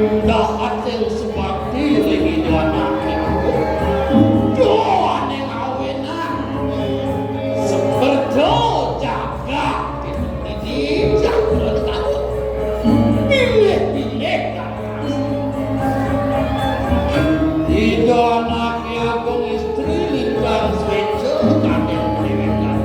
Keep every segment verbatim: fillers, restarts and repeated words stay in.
Dahat sing subakti ring Ida Anaké Agung. Duh, ané ngawinan. Seperti jagat ini jagat tahu. Pilih-pilih. Ida Anaké Agung istri lintang swéca kadén déwékan.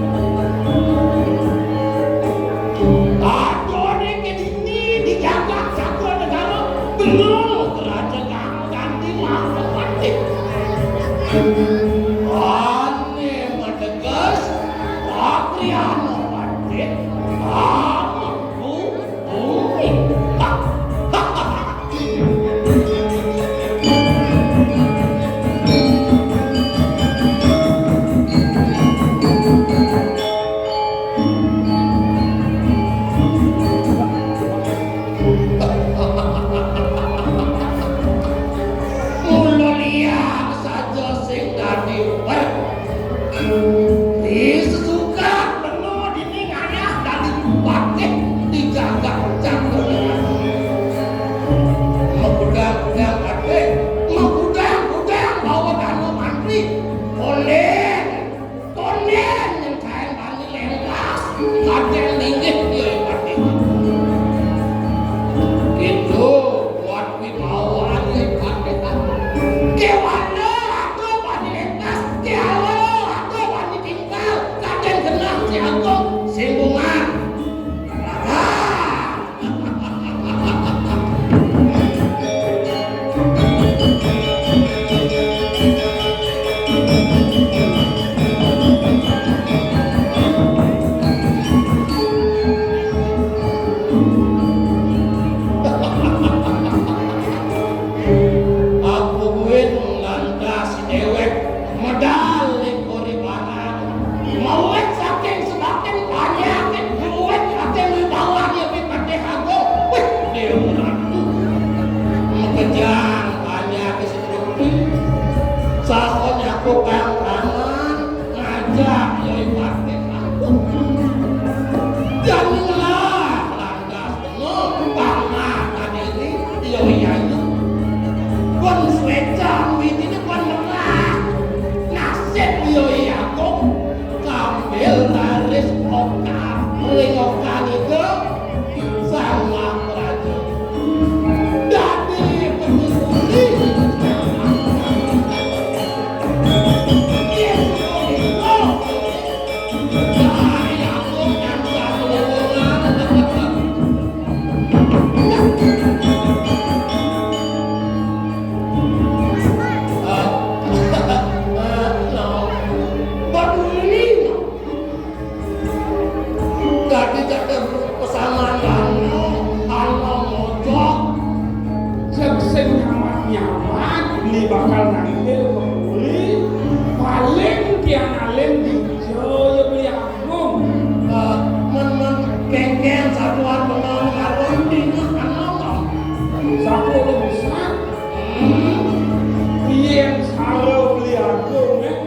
Adané ké dini di jagat sagra negara bengong kerajaan kanti mangkapatih. Ané mateges, Patriana Patih, ameku. Mula liang saja sing dadi uber. Ri sesuka bena dini ngayah dadi patih di jagat Candra. Magudang-gudang patih, magudang-gudang bawa dana mantri. Oleh Tondén nyén kaén bani lengkas, kadén linggih Kyai Patih. Kéto buat wibawa Kyai Patih. Kéwala ada bani lengkas, kéwala ada bani tingkal, kadén genah Ki Agung sing bungan. Raga. Aku buin lantas déwék. Medal ning Kori Barat. Mawit saking sebaken panjaké, mawit saking wibawanya Pi Patih Agung. Wih, Déwa Ratu. Makejang panjaké setrukti. Saha nyaku kang tangan ngajak Yai Patih Agung. Jani ngelah lantas. Numpang mata diri, iya, iya, iya. Pun swécan witine pun merah. Nasib iya, iya, kok kambil raris okan, ring okan iku Sang Maharaja. Dadi penyemburi. Iya, iya, iya. Dadi cedhak pesanan ana, ana mojok. Cek sing nyaman-nyaman, beli bakal nangkil kebuli, paling pian alim di Jaya Beli Agung. Eh, men, men, kéngkén satuan pengawa karo dingeh ana. Sapa urusan? Hmm. Yén sara Beli Agung, eh?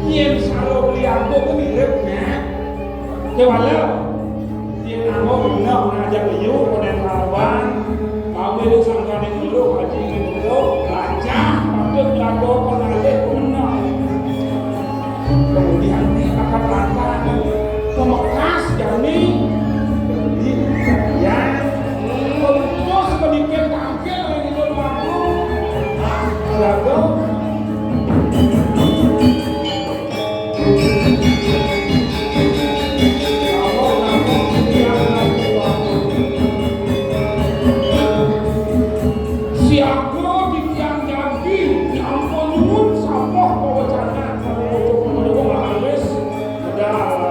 Yén sara Beli Agung ku mirip, Nek. Kéwala, yén anggo genah ngajak liu, konen lawan, kawin sangkaning loro, haji ning loro, rajah, patut lago penalih meneh. Kemudian, nek bakat lantaran, pemekas jani, ya, terus sedikit tangkil, gitu, lagu, lagu. Siaga titiang jagi, nyampun nyuwun sampah pawecanan, sampun cukup menawa laris, medal.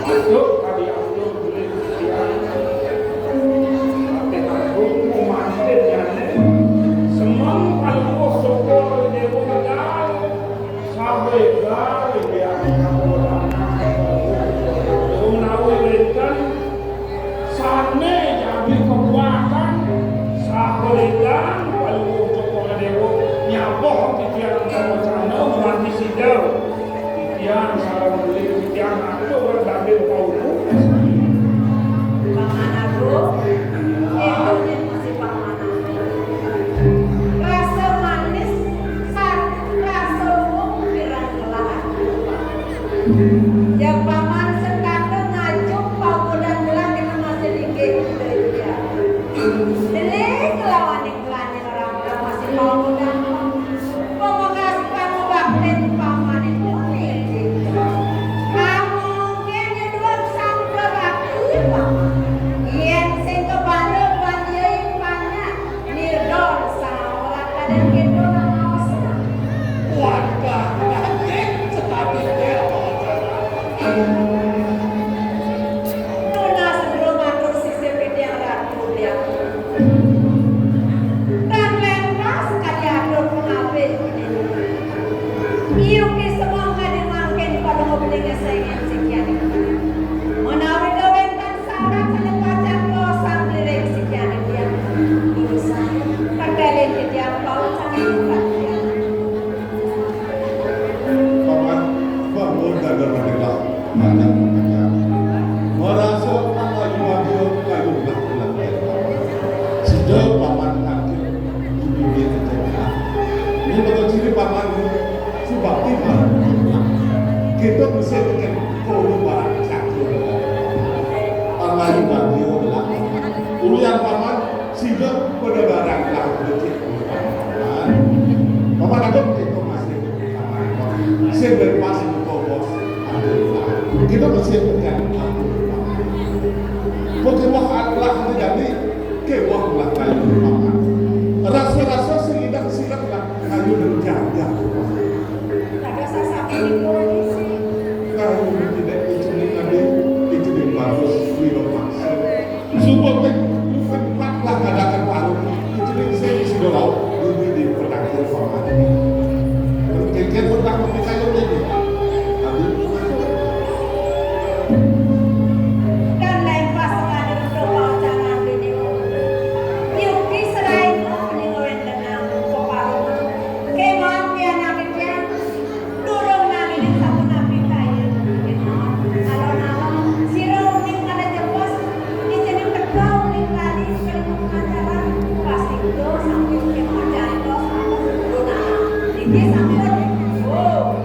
Masuk ka diatur beli titiang. Patih Agung, Patih Agung, semeng paluh Joko Dewa Medal. Sabe-sabe biar menawi wénten sané jadi kekuatan, sabelédang paluh Joko Dewa nyaboh titiang dawa sana mati sida. Titiang salam beli, titiang atur Raden Paulu. Paman Agung, itu masih Paman Agung. Rasa manis, sa-, rasa luwung kirang kelahar. Ya paman setata ngajuk pagodan gelah kita masih linggih. Delik kelawan iklan yang orang-orang masih mau mudah. Pemekas pangubakten paman itu. Kamu kene dua sampai waktu paman. Yen sing kebandel bandiai panak. Nirdon salah kadang kita nang ngaos. Wadah, kaget sekali dia. Tuna sebelum matur sisip titiang ratu dia. Tan lentas kadi atur pengabih. Iuki semua kadi mangkin pada ngobrol ngesengen sikian. Menawi gawen Sarat salepat jangka sampiring sikian titiang. Urusan, kekalih titiang paucan bukan titiang. Paman, bangun dagang manila, banyak pekerjaan. Merasa tak lagi wajib, kayu nak pulang dari paman. Sejak paman kaki, di dunia kerja. Ini bakal ciri paman, subakti paman. Kita mesti dengan guru barang satu. Paman bagi adalah ulian paman, sehingga pada barang lah rezeki paman. Paman ada kita masih paman. Sing bebas buka bos. Kita mesti dengan aku. Pokoknya Allah jadi kewah lah kayu paman. Rasa-rasa sing indah sirat lah kayu dan jaga. Ada sasaran di polisi. Kayu tidak diculik tadi, diculik bagus, wiro maksud. Sumpah, teh, lu kan empat lah kadakan baru. Diculik saya di Sidorau, dulu di Penangkil Paman. Kengkeng pernah pakai kayu jadi. Tadi. Dan lain pas ada untuk pacaran ini. Yuki selain ini ngawin dengan peparuman. Kemauan pian anak pian. Durung nanging sapunapi kaya. Alon-alon, sira uning kada jebos, di jeneng teka uning kali, kali pengajaran, pasti udah sampai ke macan itu, sampai turun anak. Niki sampai, oh.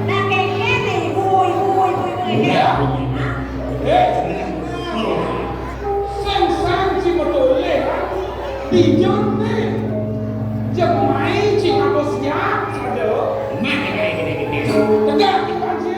Nah, kayak gini, ibu, ibu, ibu, ibu, ini. Iya. Eh, sing sang sing betulé, dijone. Jemai sing aku siap, ada. Nah, kayak gini, gini. Tegak, Iwan, sih.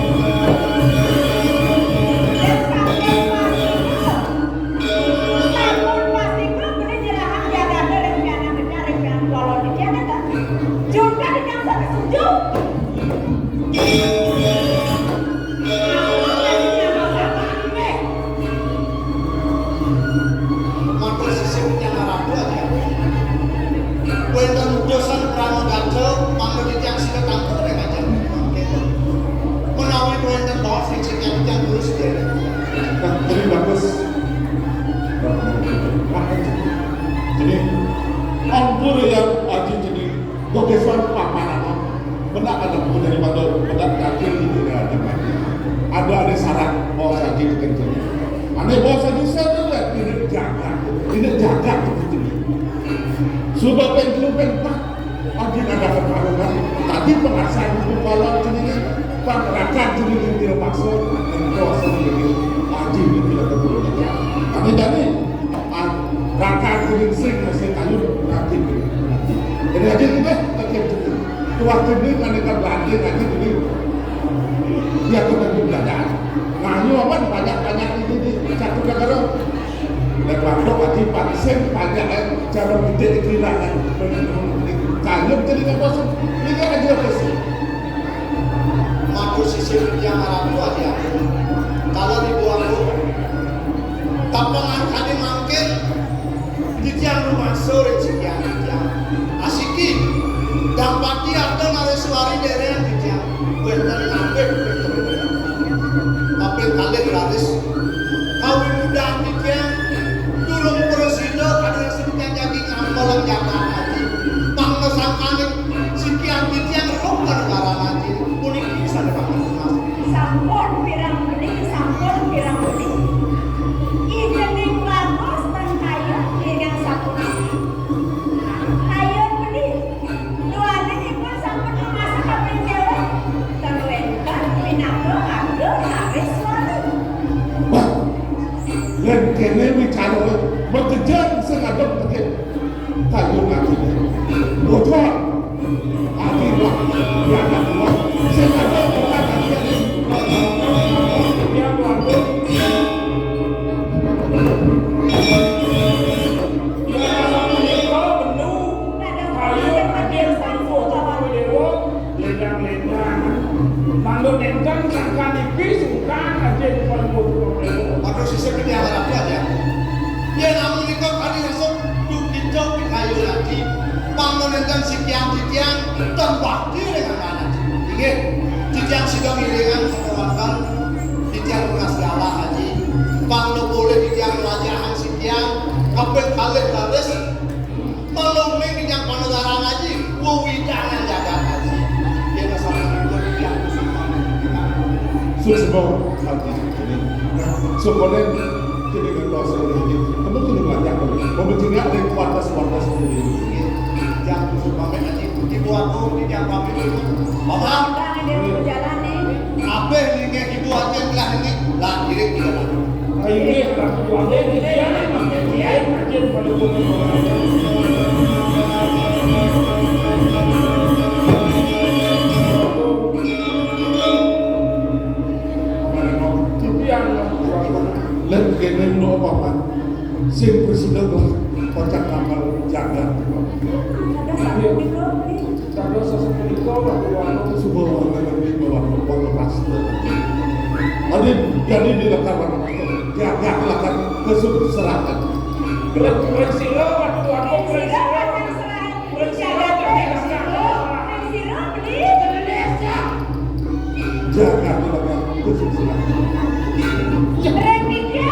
Kok gesuan papan apa? Benak ada buku dari pada bedak kaki di dunia ada. Ada ada syarat bos lagi dikenceng. Ane bos lagi saya tuh lihat ini jaga, ini jaga tuh gitu. Sudah pengen pengen pak, lagi ada pertarungan. Tadi pengasahan itu kalau sendiri, pak rakan sendiri tidak maksud, dan bos sendiri lagi tidak ketemu. Tapi tadi rakan sendiri sering masih kayu berarti. Jadi lagi kita lagi Waktu ini kan kita belanja lagi ini. Dia tuh kan belanja. Nah, ini apa banyak-banyak ini di satu negara. Dan waktu lagi vaksin banyak eh cara bidik kehilangan. Kalau jadi nggak masuk, ini aja apa sih? Matur sisih yang arah tua dia. Kalau dibuang bu, tapi mangkane mangkin titiang rumasa ring sikian titiang. Asiki, Dampati Arta Nareswari derean titiang. Wenten nampik wenten. Kaping kalih raris. Kawimudan titiang durung prasida kadang sing jagi ngambelang jagat aji. Pangna sangkaning sikian titiang rok kanegaran aji. Puniki sane pangna. Sampun pirang menit, sampun pirang menit. Ijening bagus ten kayun ingkang sapunika. Kayun menit. Duaning ipun sampun memasak kaping kelih. Ten wenten pinaka kangge raris wali. Wah, yen kene wicara, bekejan sing adep tekep. Kayu mati. Bocor. Mati, Pak. Ya, ya, Pak. Saya tak tahu, Pak, tapi ada. Ya, Pak. Ya, Pak. Kayu mati, Pak. Dewa. Lendang-lendang. Mangdo nenten sangkan ipi sungkan aja di paling bodoh. Aduh, sisip ini yang rapi aja. Ya, namun itu tadi masuk dukijo pikayu lagi. Mangdo nenten sikian titiang dan bakti dengan anak. Inggih, titiang sida ngiringan sekawakan. Titiang nunas galah aji. Mangdo boleh titiang melajahan sikian. Kaping kalih laris. Malungling titiang panegaran aji, wewidangan jagat aji. Yen sampun titiang kusuma. Suksma aji. Supaya titiang ngertos ini. Kamu kudu ngajak, kamu. Mau bertindak dari kuatas-kuatas ini. Yang kusuma aji, dibuat mau titiang pamit. Bapak. Titiang ada jalan nih. Kabeh linggih ibu ajen lah ini, lah diri tidak lagi. Ayo, Ratu Agung, dia, dia, dia, dia, Lan kene no papan. Sing presiden lah, kocak tambal jagat. Ada satu. Dados sasapunika, Ratu Anu. Suba wonten ing bawah kekuatan pasti. Adi, jadi di lekar mana? Jagat lekar kesuk serahkan. Keren, keren sira, Ratu Anu, keren sira. Keren sira, keren sira. Jagat lekar kesuk serahkan. Keren, Widya.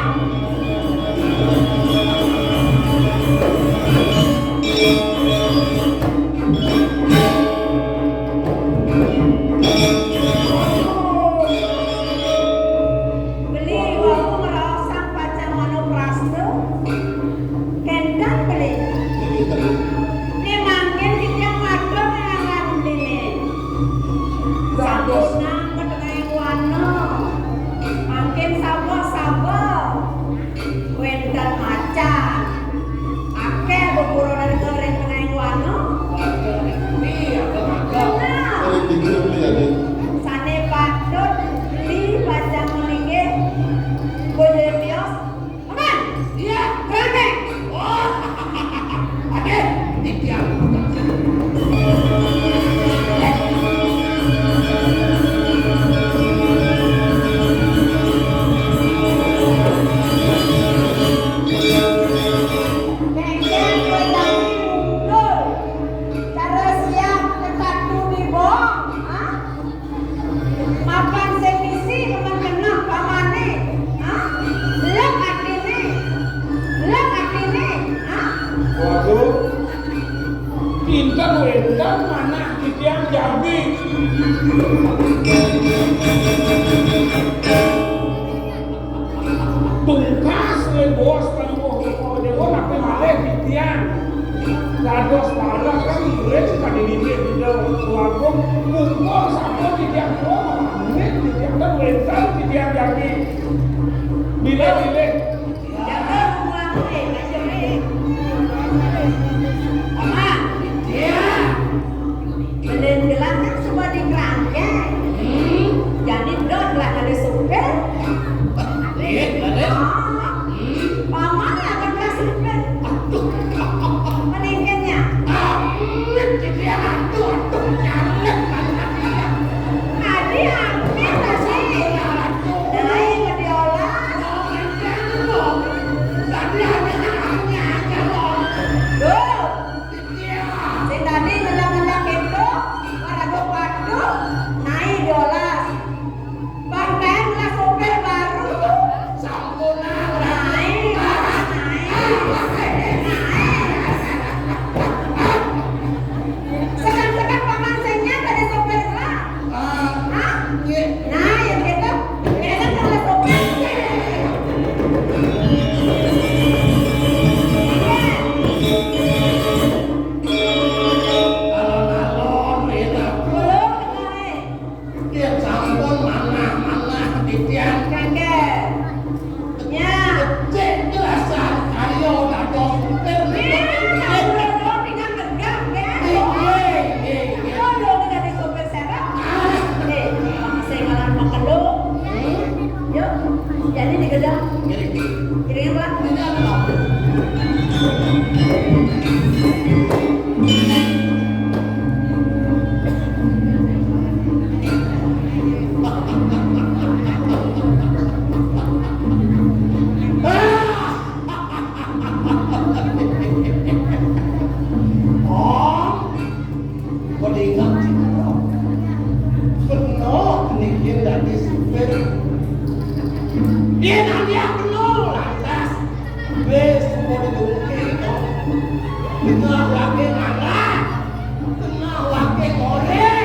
Beli wau ngraosang pacang manoprasta. Kénten beli. Né mangkin titiang matur ngaran beliné. Sampun nang ketengahing wana. Mangkin sapa-sapa Wénten manah titiang jagi. Tungkas ring bos panuwuh Sukadewa, napi malih titiang dados bareh kan ngiring ka didin Ida Déwa Agung. Mumpung sampun titiang tua, mangkin titiang ten wénten titiang jagi. Milih-milih. Jaga rumah, eh, ngajar, eh. Mama, iya. Beliin gelas kan cuma di kerangkeng. Hmm. Jadi dot lah ada supir. Iya, ada. Ah. Hmm. Mama lah kan kelas supir. Aduh. Meningkatnya. Amin, jadi aduh, aduh, nyalet, aduh. Tadi hampir lah sih. Aduh. Naik ke diolah. Aduh, tadi hanya, hanya aja loh. Duh. Sing tadi ngelak-ngelak kéto, maraga patuh, naé diolas. Bangkaén ngelah sopir baru. Sampunang, naé, naé, naé. Sekan-sekan paman sing nyak dadi sopir ngelah. Ah, hah? Nggih. Nah, yén kéto, kéné kan ngelah sopir. Alon-alon, énak. Belum, Nay. Yén sampun manah-manah titiang. Kéngkén. Nya. Becik jelasan ayo dados supir. Nih, kalau belum tinggal tegak, ya. Inggih, inggih, inggih. Kalau belum dadi supir serep. Ah. Nih, sing ngaran makelo. Hmm? Yuk, jadi digedang. Gini. Gini, Pak. Ini apa? Oh. Padingeh cai. Beneh niki dadi supir. Yén adi beneh lantas, wis padha dongké to. Beneh waké mangan, beneh waké ngoréh,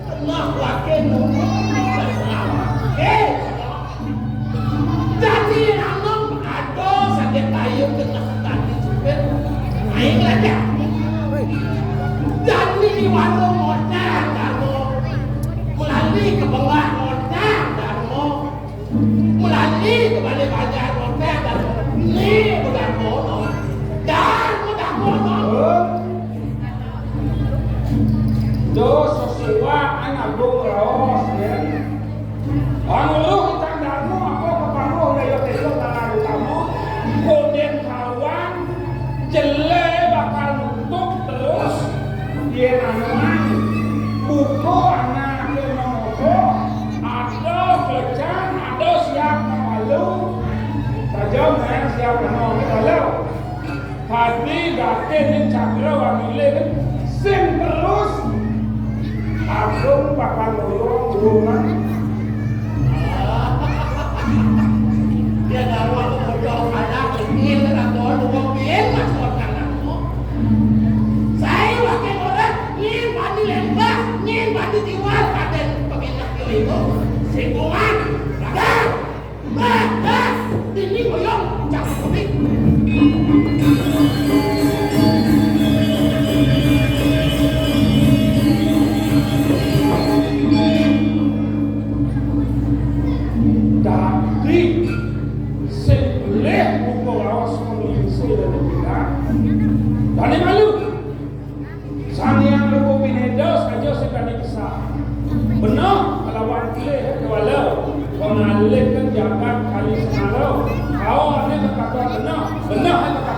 beneh waké nunut, beneh waké Dadi anom ado saget ayu genah dadi supir. Aing raja. Dadi di warung ngocah darmo. Melali ke bengah ngocah darmo. Melali ke balai banjar ngocah darmo. Ni bedarmo no. Darmo darmo no. Dos sesuak anak agung raos, ya. Anu luh tang darmo apa keparuh daya tedok tanah utama, koden kawan, jelé bakal nutup terus, yén anuan, buka anak yang nomoto, ada kelecan, ada siap malu, saja main siap malu, malu. Padi gatin ning cakra wangilin sing terus agung bakal ngoyong gulungan. Dia dawa kemudian ada ingin atau dua pin masuk tanganmu. Saya wakil orang ingin padi lembah, ingin padi tiwal kaden peminat itu. Singgungan, raga. Bah, bah, dini ngoyong, cak kopi. Dadi sing pelih buka raos kono lingsir dadi pidan. Dadi malu. Sang Hyang Rama Pineda saja sing dadi kesah. Beneh kalawan kelih kewala, pangalihken jagat kali Senara. Kaoné kekaton beneh, beneh kekaton